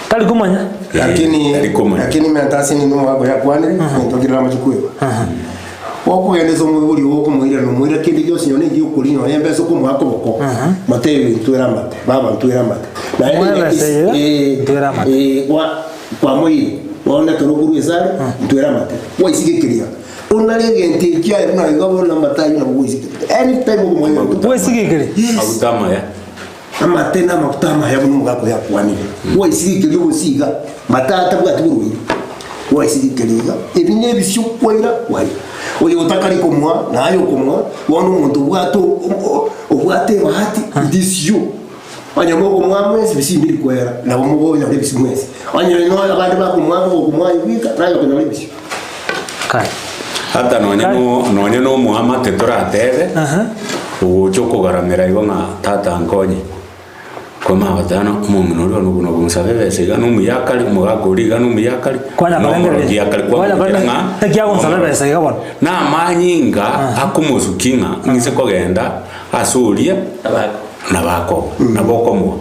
Tari komanya. Eh, Lakini tari komanya. lakini menta ase nini omogaka oyo akwanire, egento kere namache kweba. Okogenda ase omoibori oo okomoirana omoira kende gionsi nonya na egiokoria nonya embesa okomoa koboko, motebi ntwere amate, baba ntwere amate. Naende Moe ebesa eye, eh, ntwere amate. eh, kwa kwamoire, bono ekero okorwa esare, ntwere amate. Gwaisigekeria, onare egento ekio aye buna iga bono amate ayio nabo gwaisigekeria. Anytime okomoa egento. Gwaisigekeria? Yes. Maguta amaya. Amate na amaguta amaya buna omogaka oyo akwanire, gwaisigekeria obosiiga, mate atabwati borwaire, gwaisigekeria iga, ebi nebisio kwaira kwaira. Oyo otakari komoa, naye okomoa, bono omonto obwate obwate ebahati, it is you. Onye mokomoa mwensi ebisio mbiri kwera, nabo mokonyora ebisio mwensi. Onye nonya abande bakomoa bogokomoa aye bweka, naye okonyora ebisio. Kai. Hata nonya Kai. no nonya na omoamate toratebe, ogocha okogaramera igo ng'a tata nkonye, kwamanya goteba ng'a omong'ina oria one obo nokomosabe ebesa iga na omuyakari, omogaka oria iga na omuyakari, Kwanya na omorogi korengereria. akare Kwanya kwamokera korengereria. ng'a Naki agonsaba ebesa iga bono. Na amanyinga akomosukia ng'a ng'ise kogenda ase oria. Abako. Nabo akoba, nabo okomoa,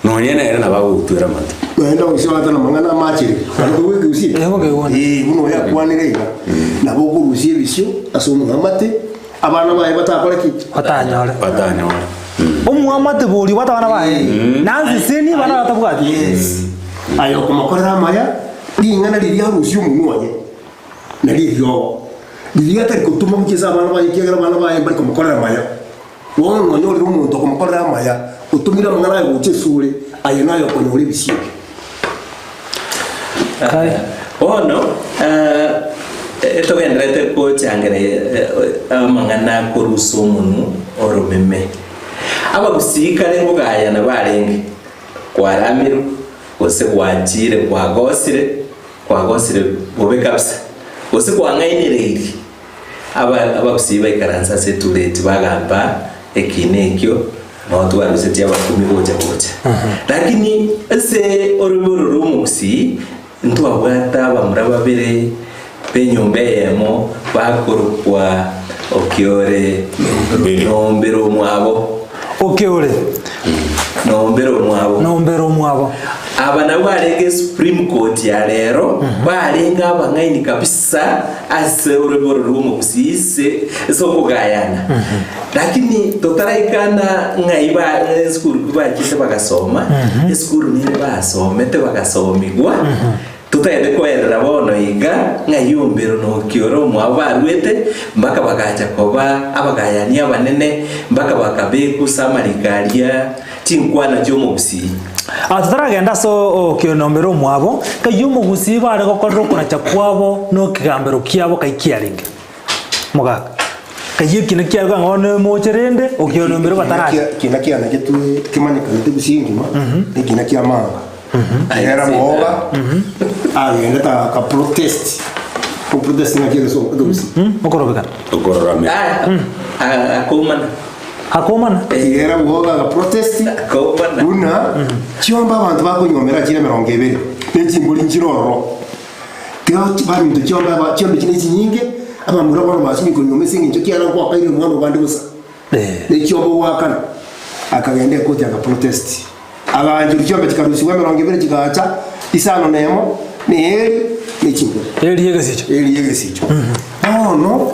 nonye nere nabo agogotwera amate. Naende ogosia na amang'ana amachire, Nabo koigwa ekegusii? Eh, nkokeigwa. Eh, buna oyo akwanire iga, nabo okorusia ebisio ase omwamate, abana baye batakore ki? Batanyore. Batanyore. Omwamate boria obwate abana baye, nansesenie abana batabwati. Yes. Aye okomokorera amaya, ring'ana riria arusie omonwa oye, nario eriogo. Riria atari gotoma gochia ase abana baye ekiagera abana baye mbari komokorera amaya. Bono nonyorire omonto okomokorera amaya, otomire amang'ana aye gocha esore, aye naye okonyora ebisio ebio. Kai. Bono etogendererete gochangera amang'ana akorusa omonwa oromeme. Abagusii kare ngogayana barenge, kwaramirwe, gose gwachire kwagosire, kwagosire bobe kabisa, gose kwang'ainereirie. Aba abagusii baikaransa ase etureti bagamba ekiina ekio, nao twarusetie abakumi gocha gocha. Lakini ase orobio oro rw'omogusii ntwabwate abamura babere b'enyomba eyemo bakorokwa Okiore Nombere omwabo. Okiore Nombere omwabo. Nombere omwabo. Aba nabwo barenge Supreme Court ya rero, barenge abang'aini kabisa ase orobio rw'omogusii ase ase okogayana. Lakini totaraikana ng'ai ba esukuru ki bachete bagasoma, esukuru nere basomete bagasomigwa, totagete koerera bono iga ng'ai ombero na okiora omwabo barwete, mpaka bagacha koba abagayani abanene, mpaka bakabekwa ase amariko aria chinkwana chi'omogusii. Ah, totaragenda ase okionombera omwabo, kaiyo omogusii bare gokorera okonacha kwabo na okegambero kiabo kai kiarenge. Mogaka. Kaiyo ekina kiare ng'a bono emoche rende okionombera bataracha. Ekina kianagetwe kemanyekanete gusii engima, nekina kia manga. Era boga, agendete aka protest. Ko protest ng'aki egesongo ekegusii? Okorobekana. Okororame. Ah, akoumana. Akoumana. Era boga aga protest. Akoumana. Buna chiombe abanto bakonyuomera chire emerongo ebere, ne chimbori nchire ororo. Tiga baminto chiombe aba chiombe chire chinyinge, abamura bono basibire konyuoma ase eng'encho ekiagera nkwakaire omwana obande bosa. Ne chiombe ogoakana, akagenda ekoti aga protest. Agaancherwa chiombe chikarusigwa emerongo ebere chigaacha isano na emo, na eeri, ne chimbori. Eeri y'egesicho. Eeri y'egesicho. Bono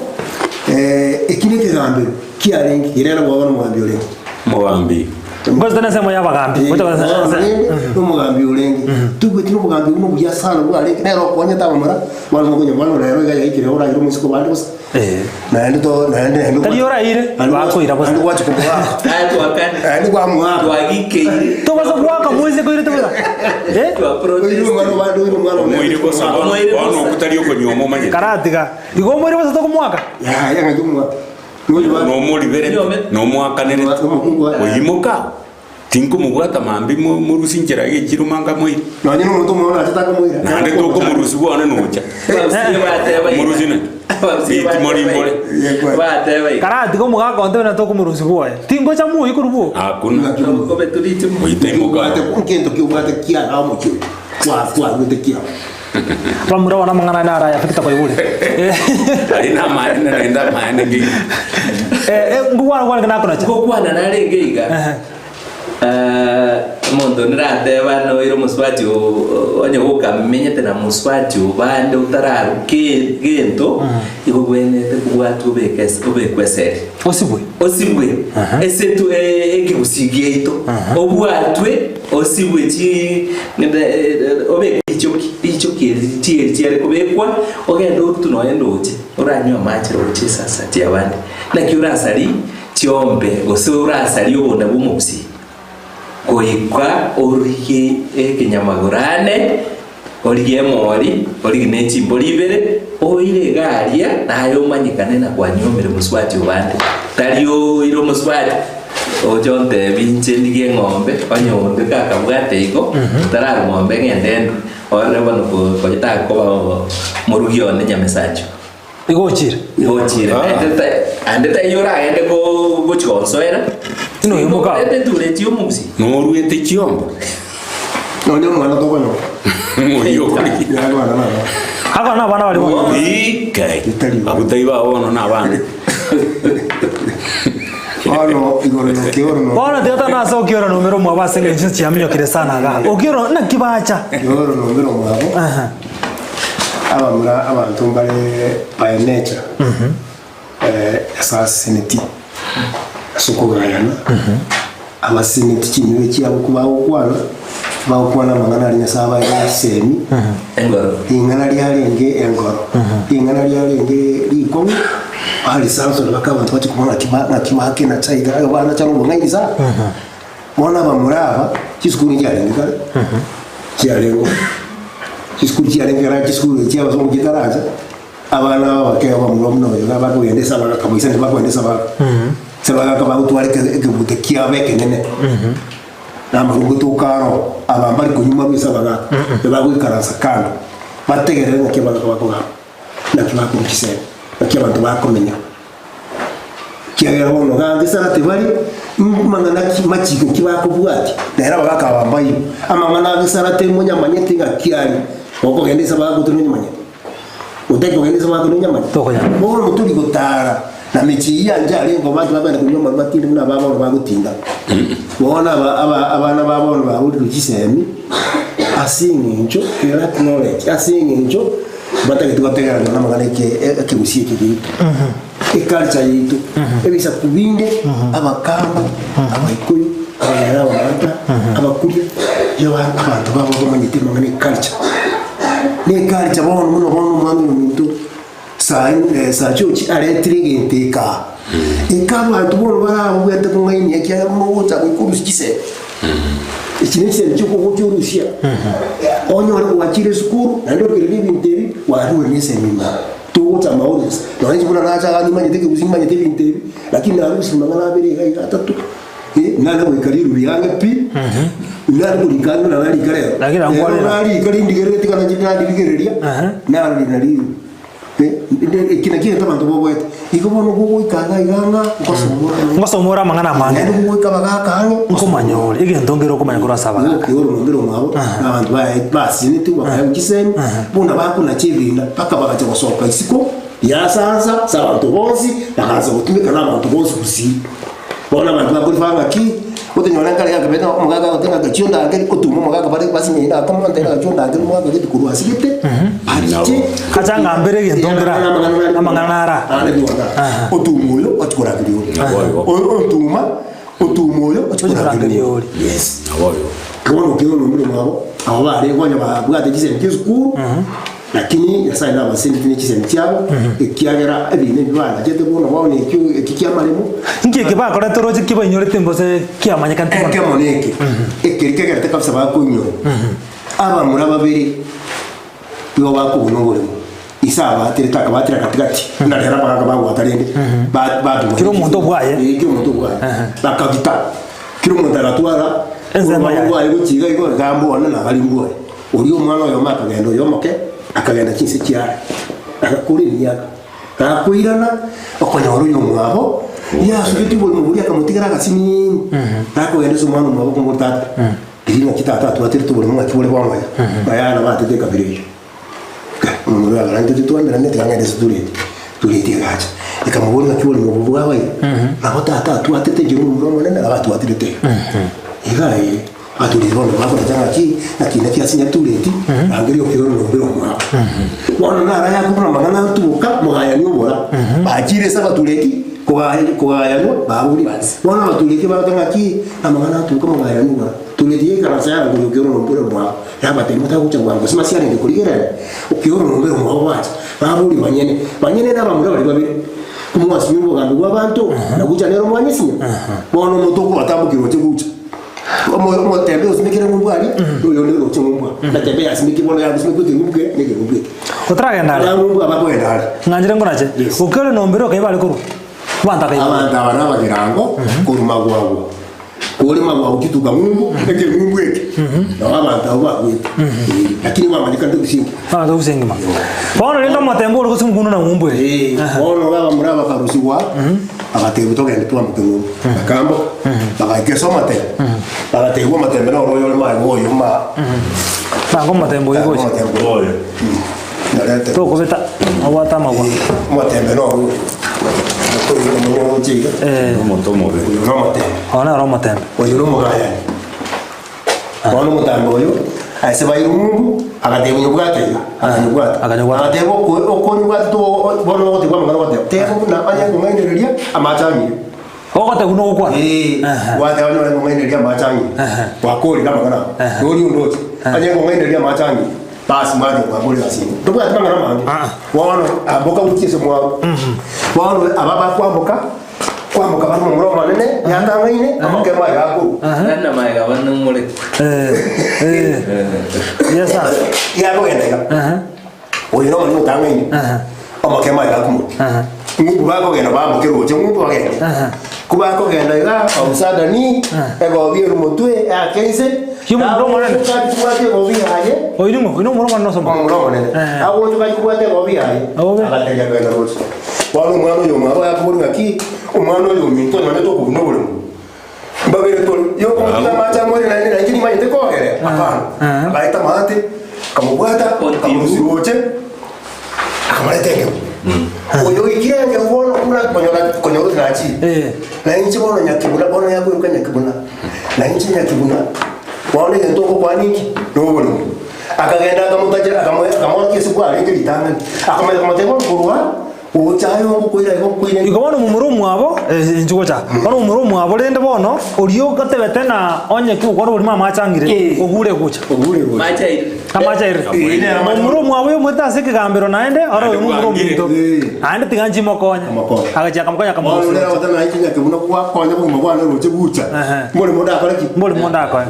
eki nekegambero kiarenge, ere nabwo bono omogambi orenge. Omogambi. Ngocha tene ensemo y'abagambi. Eh, Ngocha bono rende nomogambi orenge. Toigweti nobogambi obwo nobuya sana bwarenge, nere okonyete abamura, bono nokonya bono rero iga yaikire oragere omosiko bande bosa. Naende to naende naende Tari oraire, naende bakoira bosa. Naende gwachi komoaka. Aye twakani. Naende kwamoaka. Twagikeire. Tobasa goaka moise koirete bosa. Eh? Twa protest. Oire omwana obande oire omwana onde. Omoire bosa bono, Omoire bono bosa. okwo tari okonyuoma omanyete. Karatiga. Igo omoire bosa tokomoaka. Yaya ng'aki omoaka. Noyo ba- Nomoriberete, Nyuome. nomoakanerete. Omokungu wa- Oimoka, tinkomobwata mambia mo- morusie inchera gechire omanga moire. Nonye nomonto omoyo nachete akomoira. Naende tokomorusia bwane nocha. Abagusie bateba iga. Morusie naki? Abagusie Ritimo bateba rimbore. iga. Bateba iga. Karatiga omogaka onte buna tokomorusia bwoye. Tingocha moyi korwa bwoka. Hakuna. Obe turi ritimo. Oitaimoka. Obwate nkento ki obwate kiaga omochie oyo. Kwa kwaruete kiao. Bamura bono amang'ana aya naro aya Victor kwaigure. Aria namaene naende amaene kegima. Eh, eh, ngokwana kwarenge nakonacha. Ngokwana narenge iga. Eh, omonto onde nateba noire omosubati oo onye gokamenyete na mosubati obande otararu ke gento, igo obwenerete kobwatwa obeke ase obekwe eseri. Osibwe. Osibwe ase tu ekegusii giaito, obwatwe osibwe chi obeke richoki, richoki eri richieri chiare kobekwa, ogende orutwe nonye ndoche, oranywe amache roche esasati abande. Naki orasarie chiombe gose orasarie obonda bwa omogusii, goika origie ekenyamagoro ane, origie emori, origie ne chimbori ibere, oire iga aria, naye omanyekane na kwanyuomire mosubati obande. Tari oire omosubati, oche ontebi inche ndigie eng'ombe, onye onde kakabwate igo, otararwa ng'ombe ng'ende ndwe, orore bono ko- konya takoba morugi one nyamesacho. Igo ochire. Igo ochire. Naende ta- Ande taiyo oragende ko- gochi gonsoera. Ino oyo moka. Orete etureti y'omogusii. Noruete chiombe. Nonye omwana tokonyora. Oyio okorigia. Yarwana nabo. Aba nabana baria bono. Ii, kai. Itari. Abwo taibo abo bono nabana. Bono igoro ya Okioro no. Bono tiga tana ase Okioro nomere omwabo ase eng'encho chiaminyokire sana igaa. Okioro naki bacha? Okioro nomere omwabo. Aha. Abamura abanto mbare by nature ase aseseneti ase okogayana, abaseneti chinywe chiabo kobagokwana, bagokwana amang'ana aria Nyasaye abaeire chisemi, Engoro. ring'ana riarenge engoro, ring'ana riarenge rikong'u, barisansora mpaka abanto bachia kobua ng'aki ba ng'aki bakenacha iga banacha na obong'aini sana. Bono abamura aba, chisukuru nchiarenge kare, chiarenge oo, chisukuru chiarenge kare chisukuru echi abasongo chitaracha, abana aba abake abamura buna oyo iga bakogenda ase abagaka boisa naende bakogenda ase abagaka, ase abagaka bagotwara eke ekebute kiabo ekenene, na amarwa gotoka aro, aba mbari konywa marwa ase abagaka, ebagoikaransa kando, bategerere ng'aki abagaka bakogamba, naki bakorwa chisemi, naki abanto bakomenya. Ekiagera bono gante sana tibari mang'ana ki machiko ki bakobwatia, nere abagaka aba mbaino. Amang'ana age sana timonyamanyete ng'a ki are, gokogenda ase abagaka gose nonyamanyete? Otari kogenda ase abagaka nonyamanyete? Tokonyara. Bono tori gotara na mechie eyio yanche arenge abanto bakogenda konywa amarwa batinde buna aba bono bagotinda. Bono aba aba abana ba bono bagorirwe chisemi ase eng'encho they lack knowledge, ase eng'encho batagete gotegerana namang'ana eke ekegusia eke giaito. Eculture yaito, ebisaku binde, Abakamba, Abaikuyu, Abanyarwanda, Abamarata, Abakuria, nigo ba abanto babo bamanyete amang'ana eculture. Na eculture bono buna bono omwana oyo ominto saa eh saa chiochi aretire egento eke aa. Eke abanto bono barabwate kong'ainia ekiagera buna ogocha goika orusie chisemi. Echi ne chisemi chiokogocha orusia, onyore gwachire esukuru naende origereria ebinto ebi, kwarure na esemi ime aa. Togocha amaoris, nonya inche buna nacha iga nimanyete ekegusii nimanyete ebinto ebi, lakini narusia amang'ana abere iga iga atato, eh, nare goika rirubi ang'e pi, nare korika ang'e buna narika rero. Lakini Rero nankwarera. narika rindigerere tiga nache nandirigereria, Aha. narori nariru. Eh, nde- eki nakio egento abanto boboete. Igo bono gogoika iga iga ng'a, nkosoma ore ang'e. Ngosoma ore amang'ana amange. Naende gogoika abagaka ang'e, Nkomanya ore, egento nkere okomanya korwa ase abagaka. Ogokia orombe romwabo, na abanto baye basinetwe bakaegwa chisemi, buna bakonacha ebina mpaka bagacha gosoka isiko riasansa ase abanto bonsi, bakaansa gotumeka na abanto bonsi gusii. Bono abanto bakorifa ng'aki, otonyore nkare gakebete omogaka agote ng'a gachia ondangeri, otuma omogaka bare basinyaine akomonto ere gachia ondangeri omogaka gete korwa ase gete, ariche Acha ngambere egento nkere aa, amang'ana naro aa. Aha. Otuma oyo ochia korangeria oyo. Nabo igo. Otuma Otuma oyo ochie Ochie korangeria korangeria oyo. oria. Yes. Nabo igo. Bono okero orombe rwabo, abo bare konya babwate chisemi chia esukuru, lakini Nyasaye nabasendeti ne chisemi chiabo, ekiagera ebinto ebi banachete bono bono ekio eki kiamaremo, Inki eke bakorete oroche kibainyorete gose kiamanyekanete mono? ekemo neke, ekeri kegerete kabisa bakoinyora, abamura babere Nigo bakobuna oboremo. Ise abaterete akabatera gati-gati, buna rero abagaaka bagwata rende, ba- bapimwa Kera omonto obwaye. Eh, kera omonto obwaye. Bakagita, kera omonto agatwara Ensemo orubago yaye. rwaye gochia iga igo, iga mbone na baria mbore. Oria omwana oyomo akagenda oyo omoke, akagenda chinse chiare, agakora emiaka. Gakoirana, okonyora oyomwabo, yasugetie oboremo boria akamotigera agasinini, gakogenda ase omwana omwabo okomoboria tata, Riria ng'aki tata atwaterete oboremo ng'aki bore bono iga, bayana batete ekabira eyio. Omomura oyo akarora intwe titwamerana tiga ng'ende ase tureti, tureti egacha, ekamoboria ng'aki oboremo obo bwaba iga, nabo tata atwatete inche nomomura omonene nabo atwaterete iga. Iga ee, atureti bono bakorecha ng'aki, naki naki ase nyatureti, rangeria okiore nombere omwabo. Bono naro ayakobuna amang'ana atuboka, mogayani obora, bachire ase abatureti, Kogaya kogayanwa baboria, Bono abatureti bagote ng'aki? Amang'ana aturuka mogayanwa igoro. Tureti yaikaransa yarangeria okioro nombere omwabo, yabatebia, Motagocha bwango, gose masiarenge korigereria okioro nombere omwabo gwacha. Baboria banyene, banyene nabamura baria babere, Komwasinywa obogambi bw'abanto, na gocha nere omwanyesinya? Bono omonto okobatambokera oche gocha. Omo omotembe osimekire ng'umbu aria, na oyonde oroche ng'umbu aa. Na tembe yasimekire bono yagosimekwa ekeng'umbu kere na ekeng'umbu eke. Otaragenda are. Aba ng'umbu aba kogenda are. Ng'anchire nkonache. Yes. Okere nombere okaiba are korwa. Abanto akaiba. Abanto aba nabagirango korwa magwagwa. Kore magwagwa chituka ng'umbu, ekeng'umbu eke. Nabo abanto abwo bakwete. Lakini bamanyekane gusii. Abanto gusii engima. Bono rende omotembe ore gose ng'umbu na ng'umbu ere. Eh, bono baba bakarusigwa agatebwa togende twamboke ng'umbu. Bakamboka, bagaika ase omotembe, bagatebwa omotembe noro oyo ore maega oyo ma Banga omotembe oyio gocha. omotembe Oyo. Narete. Tokobeta abwate amagwa. Omotembe noro oyo. Omonye iga. Omonto omobe. Oyo nomotembe. Oyo nere omotembe. Oyo nomogayani. Bono omotambe oyo ase bairwe ng'umbu agateba onyobwate iga, akanyobwata. Akanyobwata. Agateba oko- okonyobwata to bono ogotebwa amang'ana ogoteba, teba buna onye nkong'ainereria amache ang'ire. Ogotebwa buna ogokwana. Ee, Ehe. gwateba onye nkong'ainereria amache ang'ire. Ehe. Gwakorire amang'ana aya. Ehe. Noria onde oche, onye nkong'ainereria amache ang'ire, basi mwateba gwakorire ase igo. Tobwati mang'ana amange. Ah. Bono amboka gochia ase mwabo. Bono aba bakwamboka, Kwamboka bare momura omonene, yatang'aine, amakemo aye gakorwa. Nana maega bana more. Yes, sir. Yakogenda iga. Oyo nomonene otang'aine, amakemo aye gakumwa. Ng'umbu bakogenda bamboke roche, ng'umbu bagende. Kobakogenda iga, omusadani, egobi ere omotwe, eake inse, Y'omomura omonene. Tachibwate egobi yaye. Oyo ning'o? Oyo nomomura omonene osoma? Omomura omonene. Eh. Agocha gachibwate egobi yaye. Obe. Agateria kogenda roche. Bono omwana oyo omwabo ayakoboria ng'aki, omwana oyo ominto onyorete okobuna oboremo. Mbabere tore, yokomotiga amache amore naende nainche nimanyete kogere? Hapana. Eh. Agaeta amaate, akamobwata, akamorusia roche, akamoreta engegu. Oyo oikire engegu bono buna konyora konyora oti nachire. Eh. Na inche bono nyakibuna bono yakoiruka nyakibuna, na inche nyakibuna, bono egento ngokwana inki? Noborimo. Akagenda akamotachera akamoe akamworokia ase kwarenge ritang'ani, akamanya komotebia bono korwa gocha aye ongokoira igo nkoire Igo bono momura omwabo, eh, inchuo gocha, bono momura omwabo rende bono, oria ogatebete ng'a onye ki gokora oborimo amache ang'ire, Eh. ogure gocha. Ogure gocha. Mache airire. Amache airire. Eh, nere amache Momura omwabo oyomoete ase ekegambero naende, ore oyo momura Bwangire. ominto. Eh. Naende tiga nchimokonye. Amokonye. Agachia akamokonya Bono akamorusia rero roche. goteba nainche nyakebuna gwakonya obogima bwane roche bucha. Ehe. Mborimo ndakore ki? Mborimo ndakoe.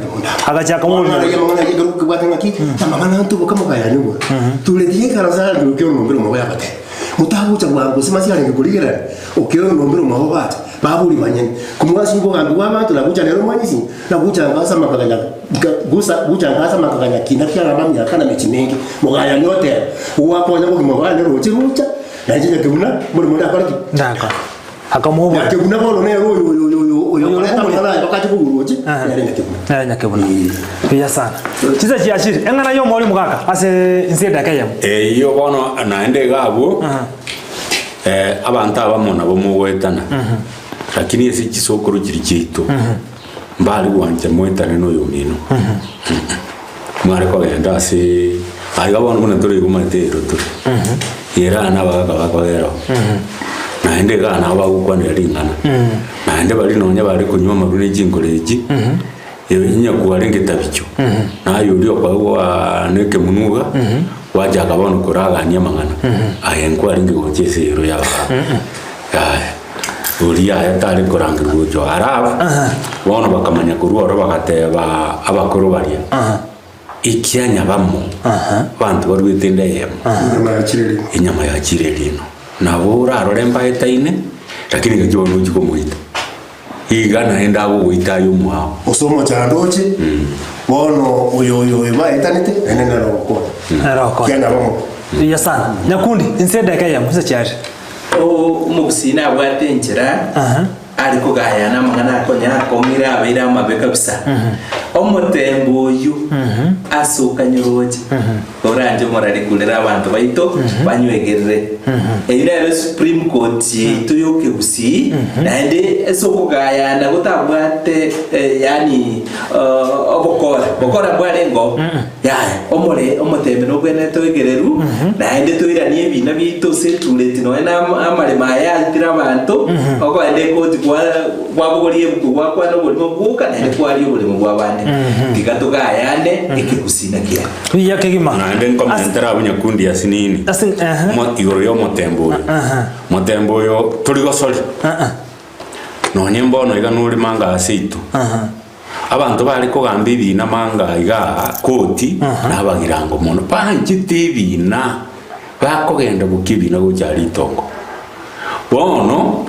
Agachia akamorusia roche. Amang'ana ayio ekero kebwate ng'aki, amang'ana ntoboka mogayani igoro. Tureti ekaransa ande okia onombere omwabo yabatebia, motagocha bwango gose masi arenge korigerera, okia onombere omwabo bacha, baboria banyene, komwasibwa obogambi bwa abanto na gocha rero mwanyisia, na gocha nka ase amakaganya nka gosa gocha nka ase amakaganya kina kiaraba emiaka na emechie menge, mogayani oteba, gwakonya obogima bwane roche gocha, nainche nyakebuna, mborimo ndakore ki? Ndakore. Akamoboria. Nyakebuna bono nere oyo oyo oyo oyo Oyo okoreta okomoria. amang'ana aya bakache kogwa roche, Aha. nere nyakebuna. Nere nyakebuna. Buya sana. Chinsa chiachire, eng'ana y'omori mogaka ase inse edaka eyemo. Eyio bono naende iga abwo, eh, abanto abamo nabo mogoetana, lakini ase chisokoro chiria chiaito, mbare gwancha moetane na oyomino. Mware kogenda ase aiga bono buna tore igo omanyete ero tore, ere aa nabagaka bakogera oo, naende igaa nabo bagokwanera ring'ana, naende baria nonye bare konywa amarwa ne chinkoro echi, onye kwarenge tabicho, naye oria okoegwa na ekemunuga, gwachaka bono koragania amang'ana, aye nkwarenge gocha ase ero ya abagaka, yaya. Oria aye tare korangerwa gocha Arabu, bono bakamanya korwa oro bagateba abakoro baria, Ekianya bamo, abanto baruete enda eyemo, Enyama yachire rino. enyama yachire rino. Nabo orarore mbaetaine, lakini ngaki bono ochia komoita. Iga naende agogoita aye omwao. Gose omochando oche, bono oyo oyo oyo baetanete, naende nere ogokonya. Nere ogokonya. Kianya bamo. Buya sana. Nyakundi, inse edaka eyemo, inse chiarire. Omogusii nabwate enchera are kogayana amang'ana akonya akong'ire abeire amabe kabisa. Omotembe oyio ase okanyoroche oranche omorari kurera abanto baito banywegerere. Eyio nero Supreme Court yaito ya okegusii naende ase okogayana gotabwate yaani obokora, bokora mbwarenge oo. Yaya, omore omotembe nobwenerete oegereru, naende toiranie ebiina biaito ase etureti nonya na amaremo aya aitire abanto, okoenda ekoti kwa kwabogoria ebuku gwakwana oborimo bwoka naende kwaria oborimo bw'abande. Tiga togayane ekegusii kiane. Buya kegima. Naende nkomentera abwo nyakundi asinini Ase ehe. Omo- igoro y'omotembe oyo motembe oyo tori gosori nonye mbono iga nore manga ase aito Abanto bare kogamba ebiina manga iga koti na abagirango mono, banchete ebiina, bakogenda gokia ebiina gocha ritongo. Bono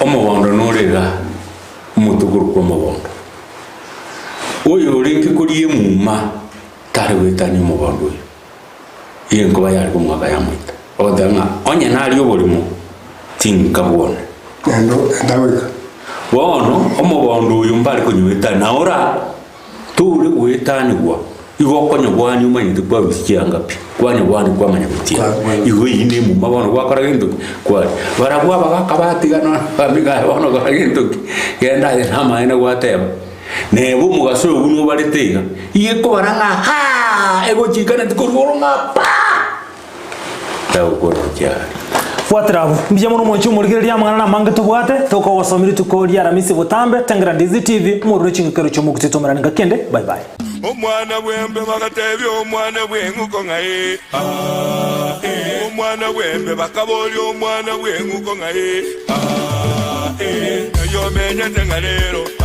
omogondo nore iga, omote okorokwa omogondo. Oyo orenge koria emuma tare goetania omogondo oyo, enkoba yare komoaka yamoita. Ogoteba ng'a onye naria oborimo, tinkabwona. Naende ntagoika. Bono omogondo oyo mbare konyoetania, na ora tore goetanigwa. Igo okonyobwania omanyete kwarusia chianga pi, kwanyobwania kwamanya gotiana. Igo eyio na emuma bono gwakora gento ki? Kwaria. Barabwo abagaka batigana bamigaya bono kora gento ki? Genda aye na amaene gwateba, neba omogaso oyo buna obarete iga, igo ekobara ng'a haa! Egochikaneti korwa igoro ng'a paa! Tagokora gochia are. Bwatera abwo. Mbuya mono mwanche omorigereria amang'ana namange tobwate, tokogosomia rituko ria Aramisi botambe, tengera Ndizi TV, morure ching'ekero chi'omogusii tomerane ngaki ende, bye bye. Omwana bw'embe bagatebia omwana bw'eng'uko ng'a ee, aa, ee. Omwana bw'embe bakaboria omwana bw'eng'uko ng'a ee, aa, ee. Ng'ai omenyete ng'a rero, aa.